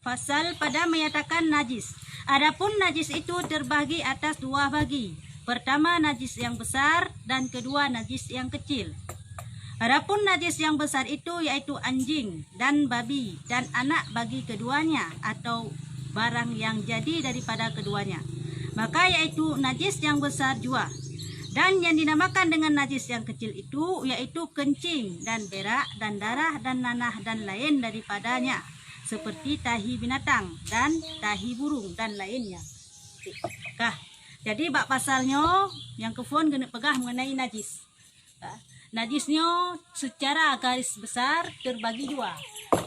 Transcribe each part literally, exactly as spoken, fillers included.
Pasal pada menyatakan najis. Adapun najis itu terbagi atas dua bagi. Pertama najis yang besar dan kedua najis yang kecil. Adapun najis yang besar itu yaitu anjing dan babi dan anak bagi keduanya atau barang yang jadi daripada keduanya. Maka yaitu najis yang besar jua. Dan yang dinamakan dengan najis yang kecil itu yaitu kencing dan berak dan darah dan nanah dan lain daripadanya. Seperti tahi binatang dan tahi burung dan lainnya. Kah. Jadi bak pasal nyoe nyang keuphon keuneuk peugah mengenai najis. Kah. Najis nyoe secara garis besar terbagi dua.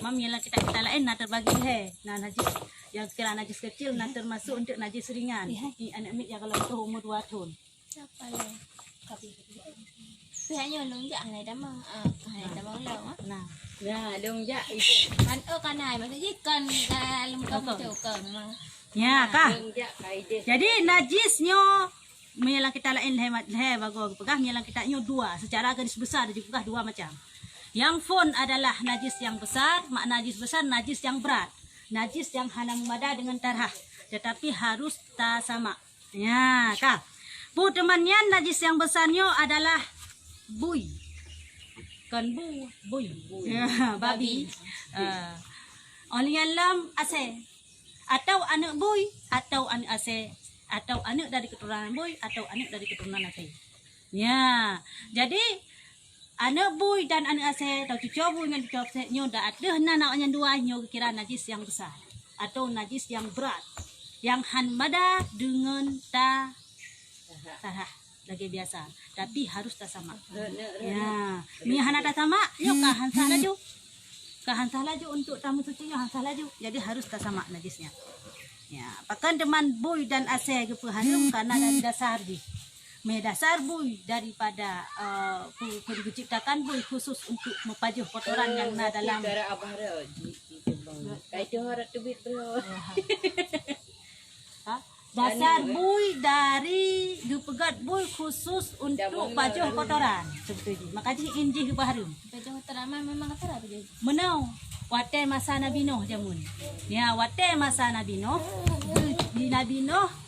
Mam nyang lam kitab-kitab laén na terbagi lhèe. Na najis nyang kira najis kecil na termasuk untuk najis ringan. Iya. Di aneuk miet nyang golom troh umur dua thon. Siapa ya? Tapi hanya lông jak hana tamong, ah, hana tamong lông, ah. Nah. Nah, lông jak itu. Kan, oh, kan hai, maksud jih kan, kan, lông kan Betul. Betul, kan, memang. Ya, Nah. Kah. Lông jak kaideh. Jadi najis nyoe meunyoe lam kitab laén lhèe ma-, lhèe bagoe geupeugah, meunyoe lam kitab nyoe dua, secara garis besar dipeugah dua macam. Yang phon adalah najis yang besar, makna najis besar najis yang berat, najis yang hana meumada dengan tarah, tetapi harus tasamak. Ya, ka. Peue teuma nyan najis nyang besar nyoe adalah bui. Kon bu, bui. Ya, babi. Ah. Óh lheueh nyan lom asèe. Atau aneuk bui, atau aneuk asèe, atau aneuk dari keturunan bui, atau aneuk dari keturunan asèe. Ya. Jadi aneuk bui dan aneuk asèe atau cucoe bui ngon cucoe asèe nyoe dak ateueh nan awak nyan dua nyoe geukira najis nyang besar atau najis nyang brat nyang han mada deungon ta-, tahah lagèe biasa, tapi harus tasamak. Ya, meunyoe hana tasamak, nyoe ka han sah laju. Ka han sah laju untuk tameusuci nyoe han sah laju. Jadi harus tasamak najis nyan. Ya, pakon teuma bui dan asèe geupeuhareuem karena dari dasar jih. Meudasar bui daripada, eh, pu-, pu-, diciptakan bui khusus untuk meupajoh kotoran nyang na dalam. Cara Abah Rot, di, di Jembang. Kai tu harap teubiet bro. Ha? Dasar bui dari geupeugöt bui khusus untuk pajoh kotoran. Sebetul jih. Maka jih in jih geupehareuem. Pajoh kotoran memang kotoran apa jih? Meunoe, watèe masa Nabi Nuh jameun. Ya, watèe masa Nabi Nuh, di Nabi Nuh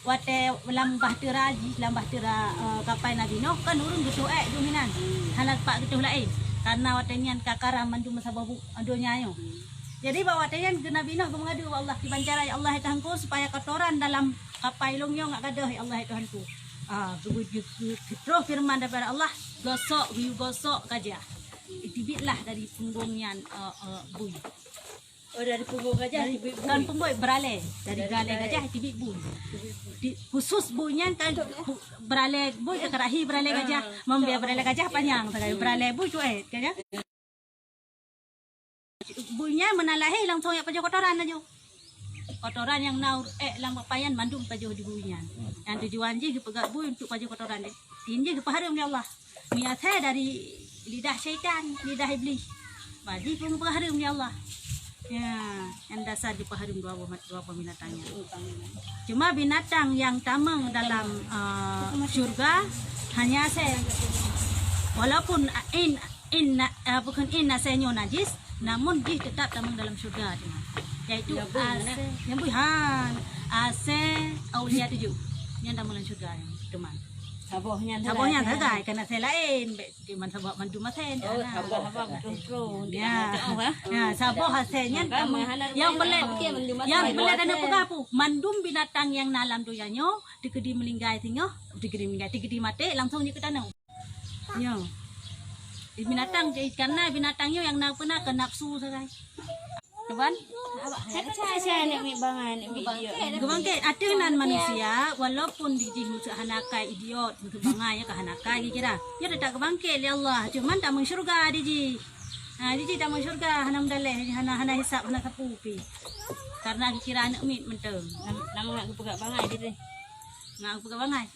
Watèe lam bahtera jih, lam bahtera, eh, kapai Nabi Nuh, kan ureueng geutoh èk jeuet meunan. Hana pat geutoh laén. Karena watèe nyan ka karam mandum saboh bu-, donya nyoe. Jadi, bak watèe nyan geu-, Nabi Nuh geumeungadu bak Allah, kiban cara, "Ya Allah, hai Tuhanku, supaya kotoran dalam kapai lôn nyoe ngat gadôh, ya Allah, hai Tuhanku." Ah, geu-, geu-, geu-, geutroh firman daripada Allah, "Gosok, geuyue gosok gajah. Iteubietlah dari punggong nyan, eh, eh, bui." Oh, dari punggong gajah, dari, teubiet bui. Bukan punggong, beuralèe. Dari beuralèe gajah teubiet bui. Di, khusus bui nyan kan, bu-, beuralèe bui ka rahi beuralèe gajah. Membia beuralèe gajah panyang sagai, beuralèe bui cuet kan ya. Bui nyan meunan lahé langsung jak pajoh kotoran laju. Kotoran nyang na ureueng èk lam pakaian mandum pajoh di bui nyan. Nyang tujuan jih geupeugöt bui untuk pajoh kotoran deh. Tin jih geupehareuem lé Allah. Meunyo asai dari lidah syaitan, lidah iblih. Bah jih pun geupehareuem lé Allah. Ya, nyang dasar geupehareuem dua boh, dua boh binatang nyan. Cuma binatang nyang tamong dalam, eh, syurga hanya asai. Walaupun in, in, eh, bukan in asai nyoe najis, namun jih tetap tamong dalam syurga teuma. Yaitu asai, nyang bui han, asai aulia tujoh. Nyan tamong dalam syurga teuma. Saboh nyan sagai, kan asai laén, bèk cuman saboh mandum asai. Oh, saboh. Saboh beutôi-beutôi. Ya. Ya, saboh asai nyan nyang peulét, nyang peulét aneuk peugah pu, mandum binatang nyang na lam donya nyoe, dikeudi meulinggai singoh, dikeudi meulinggai, dikeudi maté, langsung jeuet keu tanoh. Nyoe. Di binatang, karena binatang nyoe nyang na peuna keu nafsu sagai. Teuma? Geubangkét ateueh nan manusia, walaupun dijih meuseuk hana akai idiot, meuseuk bangai nyan ka hana akai geukira. Nyan teutap geubangkét lé Allah, cuman tamong syeuruga dijih. Ha, dijih tamong syeuruga hana meudaleh, hana, hana hisab, hana sapeue pih. Karena geukira aneuk miet mantong. Nama nak geupeugah bangai dijih. Nak geupeugah bangai.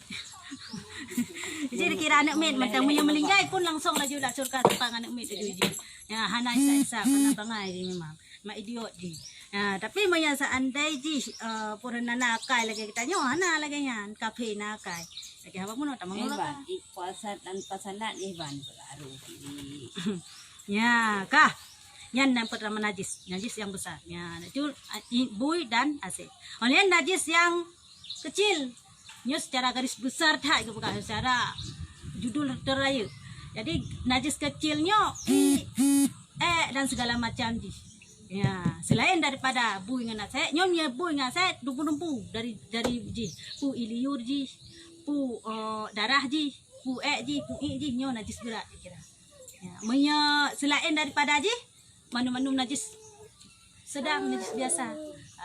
Jadi dikira aneuk miet mantong, meunyoe meulinggai pun langsung laju lam syeuruga teupang aneuk miet laju jih. Ya, hana hisab-hisab, hana bangai jih memang. Mak idiot jih. Ya, tapi meunyoe seandai jih, eh, peureuna na akai lagèe geutanyoe, hana lagèe nyan, kafé na akai. Lagèe haba bunoe tamong neraka. Iban, i puasa tanpa salat, iban baru. Ya, kah. Nyan yang pertama najis, najis yang besar. Ya, itu, i-, bui dan asèe. Kemudian najis yang kecil. Nyoe secara garis besar that geupeugah, secara judul terayeuk. Jadi najis kecil nyoe, i, èk dan segala macam jih. Ya, selain daripada bui ngon asèe, nyoe meunyoe bui ngon asèe dumpu-dumpu dari, dari jih. Peue ie liur jih, peue, eh, darah jih, peue èk jih, peue iek jih, nyoe najis beurat dikira. Ya, meunyoe selain daripada jih, mandum-mandum najis sedang, najis biasa,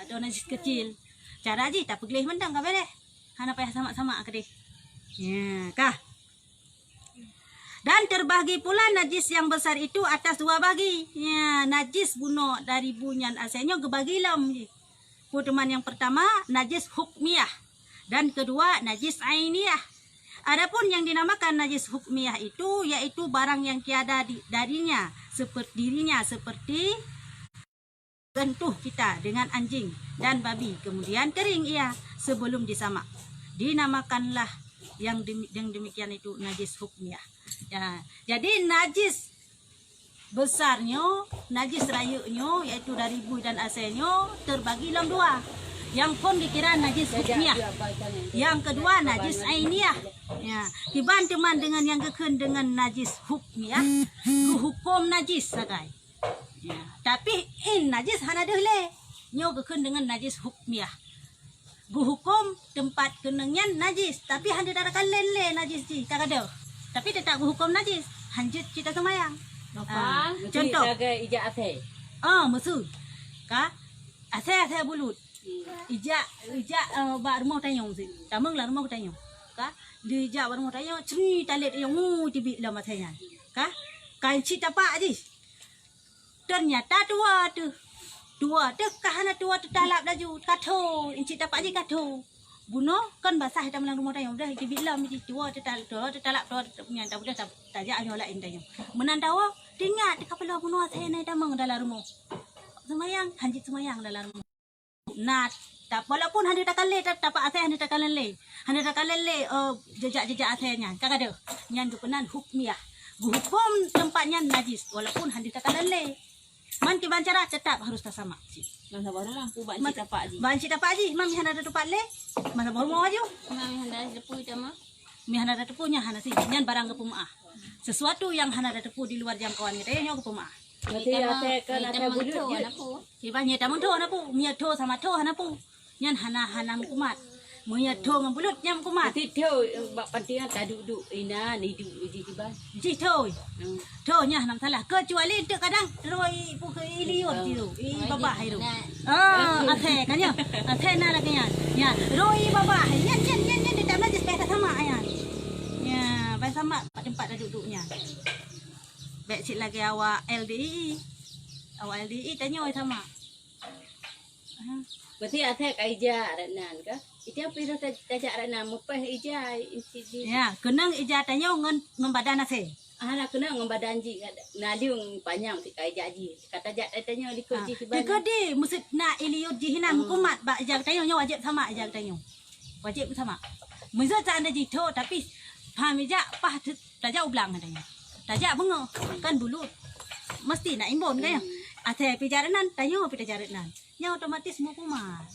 atau najis kecil. Cara jih tapeugleh mantong ka beres. Hana payah samak-samak keudeh. Ya, kah. Dan terbagi pula najis yang besar itu atas dua bagi. Ya, najis bunoe dari bui nyan asèe nyoe geubagi lom jih. Peue teuma nyang pertama, najis hukmiyah, dan kedua, najis ainiyah. Adapun yang dinamakan najis hukmiyah itu yaitu barang yang tiada di, darinya, seperti dirinya, seperti sentuh kita dengan anjing dan babi, kemudian kering ia sebelum disamak. Dinamakanlah yang demi-, yang demikian itu najis hukmiyah. Ya, jadi najis besar nyoe, najis rayeuk nyoe, yaitu dari bui dan asèe nyoe, terbagi lom dua. Nyang phôn dikira najis hukmiyah. Nyang kedua najis ainiyah. Ya, kiban teuma deungon nyang geukheun deungon najis hukmiyah, geuhuköm najis sagai. Ya, tapi in najis hana deuh lé. Nyoe geukheun deungon najis hukmiyah. Geuhuköm teumpat keunong nyan najis, tapi hana takalon lé najis jih, ka gadôh. Tapi teutap geuhuköm najis, hanjeuet cit taseumayang. Ah, contoh. Sagai ijak asèe. Ah, maksud. Ka asèe-asèe bulut. Ijak, ijak, eh, bak rumoh tanyoe sit. Tamong lam rumoh tanyoe. Ka dijak bak rumoh tanyoe, cri talét tanyoe, ngu teubiet lom asèe nyan. Ka, kan cit tapak jih. Ternyata tuwoe teuh. Tuwoe teuh ka hana tuwoe teutalap laju, ka tho, incit tapak jih ka tho. Bunoe kon basah lam rumoh tanyoe, udah teubiet lom jih tuwoe teutal-, tuwoe teutalap, tuwoe teutalap, nyan tapeugah ta-, tajak nyoe laén tanyoe. Meunan tawoe, teuingat teuka peulom bunoe asèe na tamong dalam rumoh. Seumayang, hanjeuet seumayang dalam rumoh. Na, ta-, walaupun hana takalon lé, ta-, tapak asèe hana takalon lé. Hana takalon lé, eh, jejak-jejak asèe nyan. Ka gadôh. Nyan geupeunan hukmiyah. Geuhuköm teumpat nyan najis, walaupun hana takalon lé. Man kiban cara teutap harus tasamak. Masa baru mampu bak cit tapak jih. Bak cit tapak jih, man meuhana tatupat lé. Masa baru mau aju. Mami hana teupeu sama. Meuhana tatupat nyan hana sit. Nyan barang geupeumeu'ah. Sesuatu yang hana tatupat di luar jangkauan geutanyoe nyoe geupeumeu'ah. Berarti asèe kan asèe bulut jeuet. Kiban nyoe tamong tho hana peue. Meunyoe tho sama tho hana peue. Nyan hana, hana meukumat. Meunyoe tho ngon bulut nyan meukumat. Berarti tho, eh, bak panti nyan taduek-duek inan iduek jih kiban. Jih tho. Hmm. Tho nyan hana masalah. Kecuali enteuk kadang roi peue keu ie liur jih tu. Ie babah jih tu. Ah, asèe kan nyan. Asèe na lagèe nyan. Nyan, roi babah. Nyan, nyan, nyan, nyan, dia tak najis, payah tasamak nyan. Ya, payah samak bak teumpat taduek-duek nyan. Bèk cit lagèe awak L D I I. Awak L D I I tanyoe sama. Ha. Berarti asèe ka ija rot nan ka? Ija pih ta-, tajak rot nan, meupèh ija, inci jih. Ya, keunong ija tanyoe ngon, ngon badan asèe. Ah, na keunong ngon badan jih, na lieng panyang sit ka ija jih. Ka tajak tanyoe likot jih kiban. Teukeudi, meuseu na ie liur jih inan meukumat bak ija tanyoe, nyoe wajéb samak ija tanyoe. Wajéb samak. Meuseu seandai jih tho, tapi pham ija pah teu-, tajak u blang tanyoe. Tajak beungoh, kan bulut. Mesti na imbon kan ya? Asèe pih ija rot nan, tanyoe pih tajak rot nan. Nyan otomatis meukumat.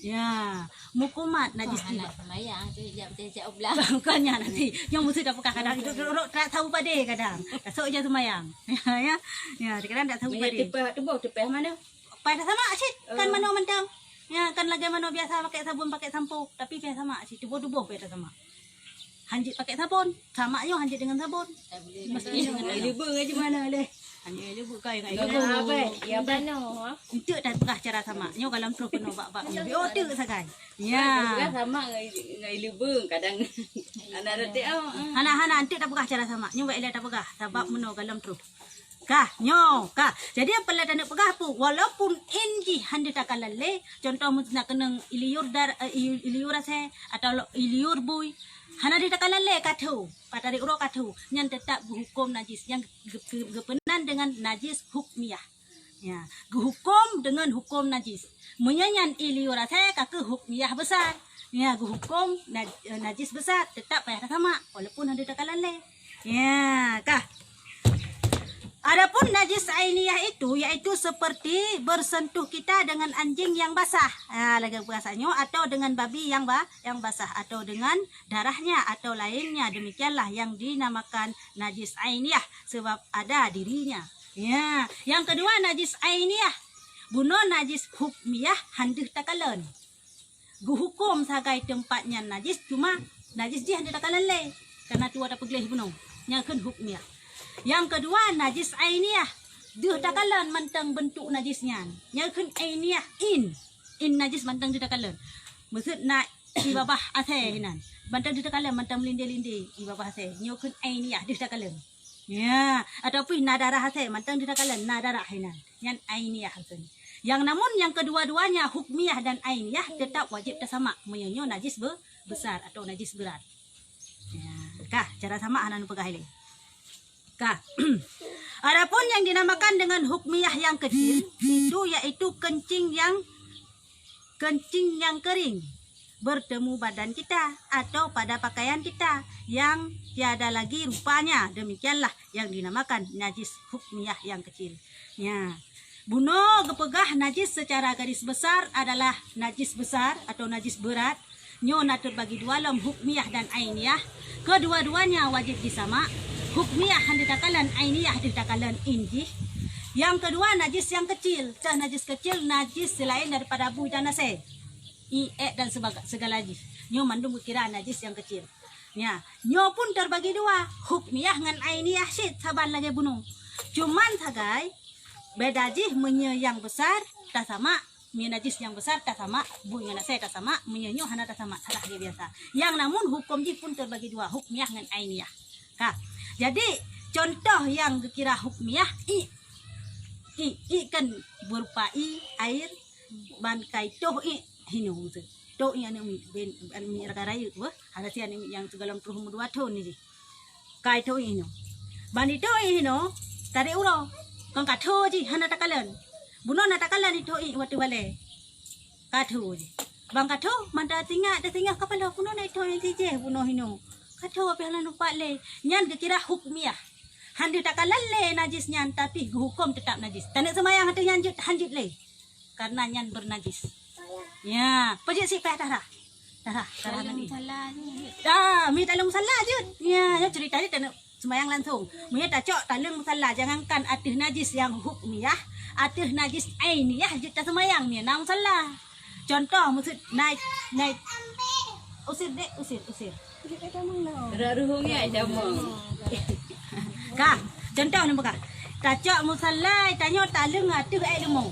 Ya, meukumat najis tiba. Hana seumayang tu, jak beuteucak u blang. Bukan nyan nanti. Nyoe mesti dah peugah kadang, duduk-duduk tak tahu padé kadang. Tak sok je seumayang. Ya, ya. Ya, kadang tak tahu padé. Meunyoe teupeh tuboh, teupeh manoe? Payah tasamak cit, kan manoe mantong. Ya, kan lagèe manoe biasa pakai sabun, pakai sampo, tapi payah samak cit, tuboh-tuboh payah tasamak. Hanjeuet pakai sabon. Samak nyoe hanjeuet deungon sabon. Mesti deungon sabon. Ai lubeng aja mana leh. Hanjeuet ai lubeng kai ngai lubeng. Apa? Ya bano. Enteuk dah peugah cara samak. Nyoe galom troh keunoe bak-bak. Nyoe teuk sagai. Ya. Peugah samak ngai, ngai lubeng kadang. Anak reti ah. Hana-hana enteuk dah peugah cara samak. Nyoe baik leh dah peugah sabab meunoe galom troh. Kah, nyoe, kah. Jadi, peue lé taneuk peugah peue, walaupun in jih hana takalon lé, contoh meunan keunong ie liur dar-, eh, ie, ie liur asèe, atau lo-, ie liur bui, hana takalon lé ka tho, ka tarék uroe ka tho, nyan teutap geuhuköm najis, nyan geu-, geu-, geupeunan deungon najis hukmiyah. Ya, geuhuköm deungon huköm najis. Meunyoe nyan ie liur asèe ka keuh hukmiyah besar. Ya, geuhuköm naj-, eh, najis besar, teutap payah tasamak, walaupun hana takalon lé. Ya, kah. Adapun najis ainiyah itu, yaitu seperti bersentuh kita dengan anjing yang basah. Ha, lagèe peugah nyoe, atau dengan babi yang ba-, yang basah, atau dengan darahnya, atau lainnya. Demikianlah yang dinamakan najis ainiyah, sebab ada dirinya. Ya, yang kedua najis ainiyah. Bunoe najis hukmiyah han deuh takalon. Geuhuköm sagai teumpat nyan najis, cuma najis jih han deuh takalon lé, karena tuwoe tapeugleh bunoe. Nyan kheun hukmiyah. Nyang keudua, najis ainiyah. Deuh takalon mantong beuntuk najis nyan. Nyan kheun ainiyah, in. In najis mantong deuh takalon. Maksud na i babah asèe hinan. Mantong deuh takalon, mantong meulindé-lindé i babah asèe. Nyoe kheun ainiyah, deuh takalon. Ya, ataupun na darah asèe, mantong deuh takalon, na darah hinan. Nyan ainiyah kheun. Yang namun yang kedua-duanya hukmiyah dan ainiyah tetap wajib tasamak meunyoe nyoe najis be-, besar atau najis berat. Ya, kah, cara samak hana neupeugah ilèe. Kah. Adapun yang dinamakan dengan hukmiyah yang kecil, itu yaitu kencing yang, kencing yang kering bertemu badan kita atau pada pakaian kita yang tiada lagi rupanya. Demikianlah yang dinamakan najis hukmiyah yang kecil. Ya. Bunoe geupeugah najis secara garis besar adalah najis besar atau najis berat. Nyoe na teubagi dua lom, hukmiyah dan ainiyah. Kedua-duanya wajib disamak. Hukmiyah han deuh takalon, ainiyah deuh takalon in jih. Yang kedua, najis yang kecil. Cah najis kecil, najis selain daripada bui dan asèe. Iek dan sebaga-, segala jih. Nyoe mandum geukira najis yang kecil. Nya, nyoe pun terbagi dua, hukmiyah ngon ainiyah cit saban lagèe bunoe. Cuman sagai, beda jih meunyoe nyang besar tasamak, meunyoe najis nyang besar tasamak, bui ngon asèe tasamak, meunyoe nyoe hana tasamak, salah lagèe biasa. Nyang namun huköm jih pun terbagi dua, hukmiyah ngon ainiyah. Ka. Jadi, contoh nyang geukira hukmiyah, iek. Iek, iek kan berupa ie, air, ban kai toh iek hinoe tu. Toh iek aneuk miet, ben, aneuk miet raya-raya tu, eh. Hana si aneuk miet nyang sigohlom troh umur dua thon ni jih. Kai toh iek hinoe. Ban itoh iek hinoe, tarék uroe. Kon ka tho jih, hana takalon. Bunoe na takalon itoh iek watèe balèe. Ka tho jih. Ban ka tho, mantong tasingat, tasingat kapala, bunoe na itoh iek sijih bunoe hinoe. Ka tho pih hana lupa lé. Nyan geukira hukmiyah. Han deuh takalon lé najis nyan, tapi geuhuköm teutap najis. Taneuk seumayang ateueh nyan jeuet, han jeuet lé. Karena nyan beunajis. Ya, peujeuet sipèh tarah. Tarah, tarah. Dalam nanggroe. Musala jeuet. Ah, mi dalam musala jeuet. Ya, nyoe ceurita jih taneuk seumayang langsung. Meunyoe tacok taleueng musala, jangankan ateueh najis nyang hukmiyah, ateueh najis ainiyah jeuet taseumayang, meunyoe na musala. Contoh, maksud naik, naik. Usir, Dek, usir, usir. Rot ruhueng ya, jamong. Ka, contoh ni peugah. Tacok musala, tanyoe taleueng ateueh èk leumo.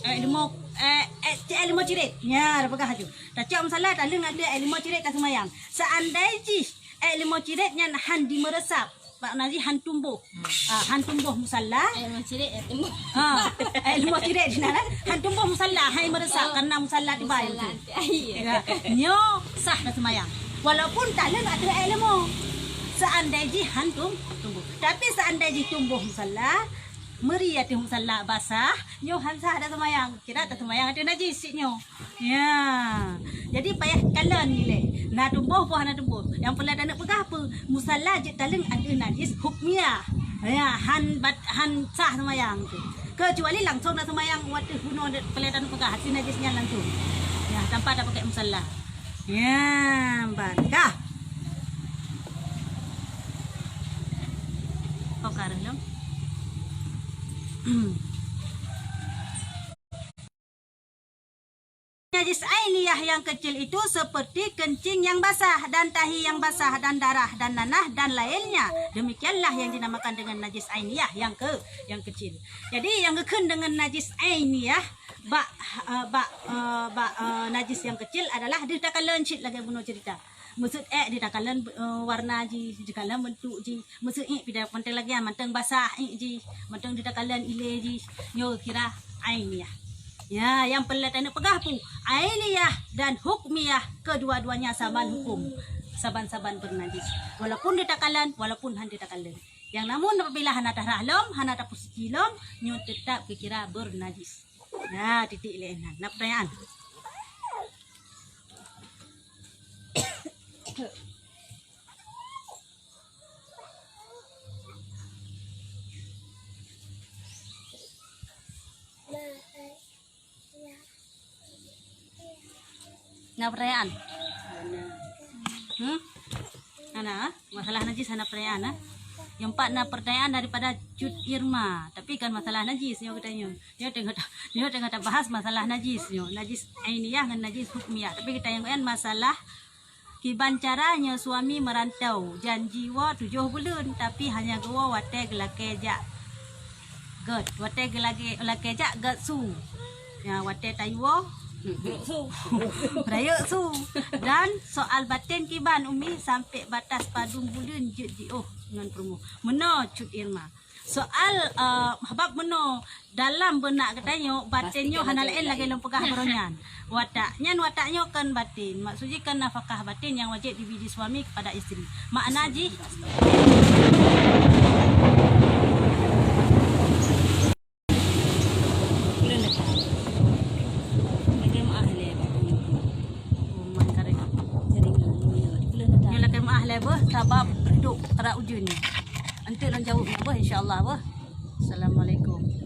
Èk leumo, eh, eh, èk leumo cirét. Nya, peugah tu. Tacok musala, taleueng ateueh èk leumo cirét ka seumayang. Seandai jih èk leumo cirét nyan han dimeureusap, makna jih han tumboh. Ah, han tumboh musala. Èk leumo cirét, èk tumboh. Ha, èk leumo cirét di na, kan? Han tumboh musala, han meureusap, oh, karena musala tibai. Musala tu. Iya. Ya, nyoe sah taseumayang. Walaupun taleueng ateueh èk leumo. Seandai jih han tum-, tumboh. Tapi seandai jih tumboh musala, meuri ateueh musala basah, nyoe han sah taseumayang. Kira taseumayang ateueh najis cit nyoe. Ya. Jadi payah kalon ilèe. Na tumboh peue hana tumboh. Nyang peureulèe taneuk peugah peue? Musala jeuet taleueng ateueh najis hukmiyah. Ya, han bat-, han sah seumayang tu. Keucuali langsung na seumayang watèe bunoe peureulèe taneuk peugah ateueh najis nyan langsung. Ya, tanpa tapakèk musala. Ya, ban. Kah. Kok ka reuh lom? Najis ainiyah yang kecil itu seperti kencing yang basah dan tahi yang basah dan darah dan nanah dan lainnya. Demikianlah yang dinamakan dengan najis ainiyah yang ke-, yang kecil. Jadi, nyang geukheun dengan najis ainiyah bak, eh, bak, eh, bak, eh, najis yang kecil adalah deuh takalon cit lagèe bunoe ceurita. Maksud èk deuh takalon, eh, warna jih, deuh takalon beuntuk jih. Maksud iek pih mantong lagèe nyan, mantong basah iek jih, mantong deuh takalon ilèe jih, nyoe kira ainiyah. Ya, nyang peureulèe taneuk peugah peue? Ainiyah dan hukmiyah, kedua-duanya saban huköm, saban-saban beunajis. Walaupun deuh takalon, walaupun han deuh takalon. Nyang namun apabila hana tarah lom, hana tapusuci lom, nyoe teutap geukira beunajis. Ya, titik lé nan. Na peutanyaan? Na pertanyaan? Hmm? Hana, ah? Masalah najis hana pertanyaan, ah? Nyang pat na pertanyaan daripada Cut Irma. Tapi kan masalah najis nyoe geutanyoe. Nyoe teungoh ta-, nyoe teungoh tabahas masalah najis nyoe. Najis ainiyah ngon najis hukmiyah. Tapi geutanyoe kan masalah kiban cara nyoe suami merantau. Janji woe tujoh buleuen, tapi hanya geuwoe watèe geulakèe jak gèt. Watèe geulakèe, lakèe jak gèt su. Ya, watèe tayue woe. Rayeuk su. Dan soal baten kiban Umi sampai batas padum buleuen jeuet jiôh ngon peurumoh. Meunoe Cut Irma. Soal, eh, bab meunoe dalam beunak geutanyoe, baten nyoe hana laén lagèe lôn peugah baroe nyan. Watak nyan, watak nyoe kon baten. Maksud jih kon nafakah baten nyang wajéb jibri suami kepada istri. Makna jih Nyoe lakèe meu'ah lé beuh, sabab reudôk tarak ujeuen nyoe. Eunteuk lôn jaweueb nyoe beuh, insya Allah beuh. Assalamualaikum.